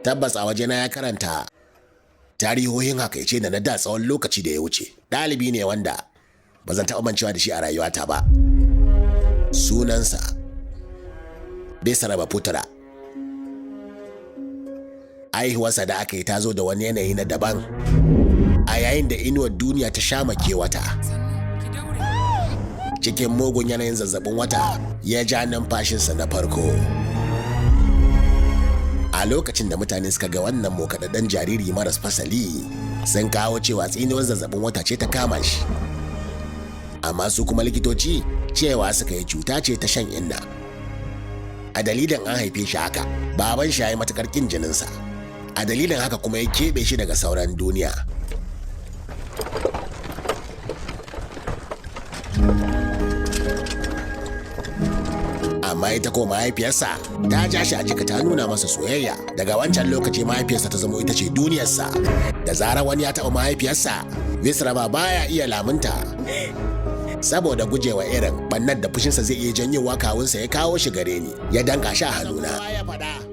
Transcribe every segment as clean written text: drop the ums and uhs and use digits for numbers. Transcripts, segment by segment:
Tabbas a wajena ya karanta tarihohin hakaice da na da tsawon lokaci da ya wuce. Ɗalibi ne wanda ba zan taɓa mancewa da shi a rayuwata ba. Sunansa Bisaraba Putra. Aihuwarsa da aka yi ta zo da wani yanayi na daban a yayin da inuwar duniya ta shamake wata. Cikin mugun yanayin zazzabin wata ya ja numfashinsa na farko. A lokacin da mutane suka ga wannan mokaɗaɗɗen jariri maras fasali, sun kawo cewa tsinuwar zazzabin wata ce ta kama shi. Amma su kuma likitoci cewa suka yi cuta ce ta shan inna. A dalilin an haife shi haka, baban shi ya yi matukar kin jininsa. A dalilin haka kuma ya keɓe shi daga sauran duniya. Amma ita ko mahaifiyarsa ta ja shi a jika ta nuna masa soyayya. Daga wancan lokaci mahaifiyarsa ta zamo ita ce duniyarsa. Da zarar wani ya taɓa mahaifiyarsa, Visrava baya iya lamunta. Saboda gujewa irin bannar da fushinsa zai iya janyowa, kawunsa ya kawo shi gare ni, ya danka shi a hannuna.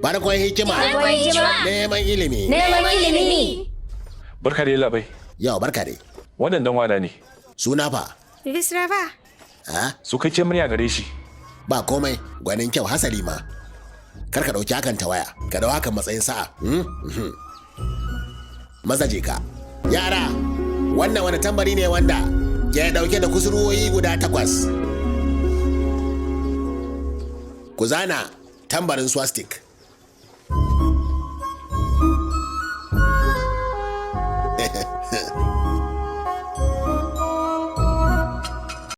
Farkon hikima. Farkon hikima. Neman ilimi. Neman ilimi. Barka dai, labai. Yau barka dai. Wannan dan wana ne. Suna fa? Visrava. Ha? Su kai ce murya gare shi. Ba komai, gwanin kyau hasali ma. Kar ka ɗauki hakan ta waya, ka ɗau hakan matsayin sa'a. Hmm? Mhm. Maza je ka. Yara, wannan wani tambari ne wanda ke ɗauke da kusurwoyi guda 8. Ku zana tambarin swastik.